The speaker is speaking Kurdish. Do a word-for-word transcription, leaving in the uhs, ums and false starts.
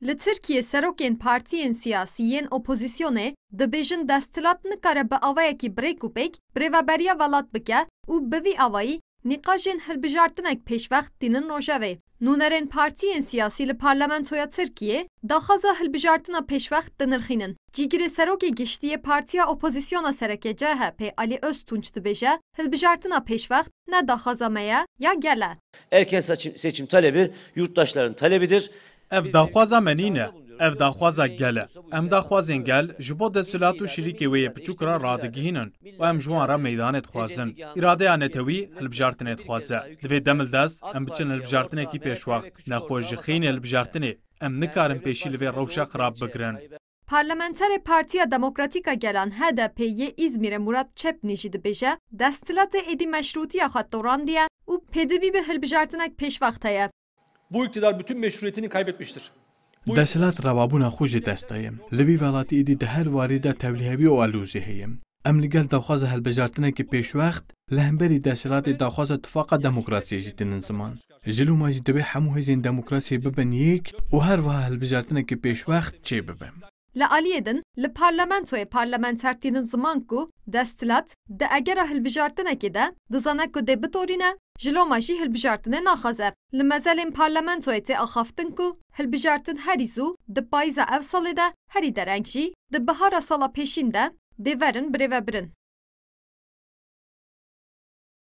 Li Tirkiyê serokên partiyên siyasî yên opozîsyonê dibêjin desthilat nikare bi awayekî bi rêk û pêk birêveberiya welat bike û bi vî awayî nîqaşên hilbijartinek pêşwext tînin rojevê. Nûnerên partiyên siyasî li Parlamentoya Tirkiyê daxwaza hilbijartina pêşwext dinirxînin. Cîgirê serokê giştî yê partiya opozîsyona sereke C H P Alî Oztunç dibêje, hilbijartina pêşwext ne daxwaza me ye ya gel e. Erken seçim, seçim talebi yurttaşların talebidir. Ev daxwaza me nîne, ev daxwaza gel e. Em daxwazên gel ji bo desthilat û şirîkê wê yê piçûk re radigihînin û em ji wan re meydanê dixwazin. Îradeya netewî hilbijartinê dixwaze. Divê dem li dest em biçin hilbijartinekî pêşwext. Nexwe ji xînê hilbijartinê em nikarin pêşî li vê rewşa xirab bigirin. Parlamenterê Partiya Demokratîk a Gelan H D P yê Îzmîrê Murat Çepnî jî dibêje, desthilatê êdî meşrûtiya xwe torandiye û pêdivî bi hilbijartinek pêşwext heye. Bu iktidar bütün meşruiyetini kaybetmiştir. Bu Desthilat rewabûna xwe ji dest daye. Li vî welatî êdî di her warî de tevlîhevî û alozî heye. Em li gel daxwaza hilbijartinekî pêşwext li hemberî desthilatê daxwaza tifaqa demokrasiyê jî tînin ziman. Ji loma jî divê hemû hêzên demokrasiyê bibin yek û her wiha hilbijartinekî pêşwext çêbibe. Li aliyê din, li parlamentoyê parlamenter tînin ziman ku desthilat di egera hilbijartinekê de dizane ku dê bitorîne, ji loma jî hilbijartinê naxwaze. Li mezelên parlamentoyê tê axaftin ku hilbijartin herî zû di payîza ev salê de, herî dereng jî di bihara sala pêşîn de dê verin birêvebirin.